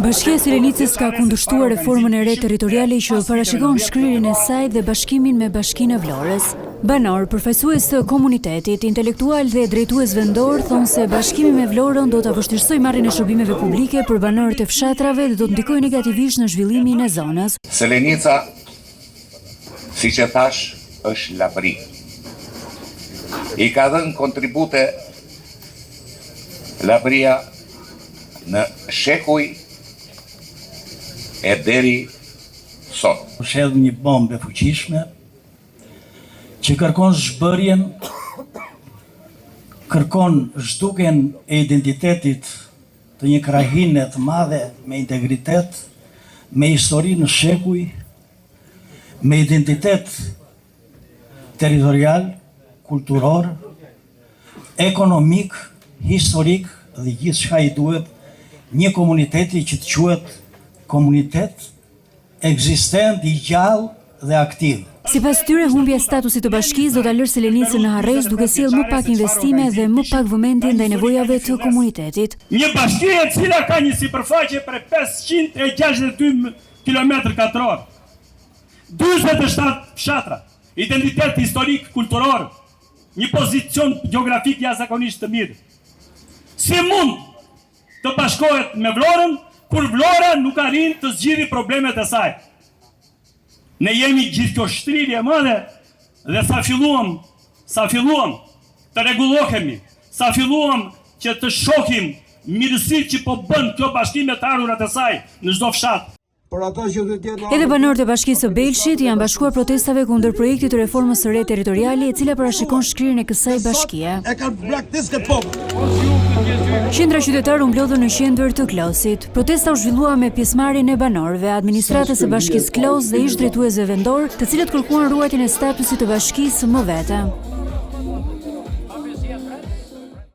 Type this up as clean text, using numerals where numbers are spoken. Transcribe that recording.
Bashkia e Selenicës ka kundërshtuar reformën e re territoriale që parashikon shkrirjen e saj dhe bashkimin me Bashkinë e Vlorës. Banorë, përfaqësues të komunitetit, intelektualë dhe drejtues vendorë thonë se bashkimi me Vlorën do ta vështirësojë marrjen e shërbimeve publike për banorët e fshatrave dhe do të ndikojë negativisht në zhvillimin e zonës. Selenica, siç e thashë, është Labëri. I ka dhënë kontribute Labëria në shekuj e deri sot. Është hedhur një bombë e fuqishme që kërkon zhbërjen, kërkon zhdukjen e identitetit të një krahine të madhe me integritet, me histori në shekuj, me identitet territorial, kulturor, ekonomik, historik dhe gjithçka i duhet një komuniteti që të quhet komunitet ekzistent, i gjallë dhe aktiv. Sipas tyre, humbja e statusit të bashkisë do ta lërë Selenicën në harresë duke sjellë më pak investime dhe më pak vëmendje ndaj nevojave të komunitetit. Një bashki e cila ka një sipërfaqe prej 562 kilometër katror, 47 fshatra, identitet historik, kulturor, një pozicion gjeografik jashtëzakonisht të mirë. Si mund të bashkohet me Vlorën, kur Vlora nuk arrin të zgjidhi problemet e saj. Ne jemi gjithë kjo shtrirje e madhe dhe sa filluam, sa filluam të rregullohemi, sa filluam që të shohim mirësitë që po bën kjo bashki me të ardhurat e saj në çdo fshat. Edhe banorët e Bashkisë së Belshit i janë bashkuar protestave kundër projektit të reformës së re territoriale, e cila parashikon shkrirjen e kësaj bashkie. Qindra qytetarë u mblodhën në qendër të Klosit. Protesta u zhvillua me pjesëmarrjen e banorëve, administratës së Bashkisë Klos dhe ish-drejtuesve vendorë, të cilët kërkuan ruajtjen e statusit të bashkisë më vete.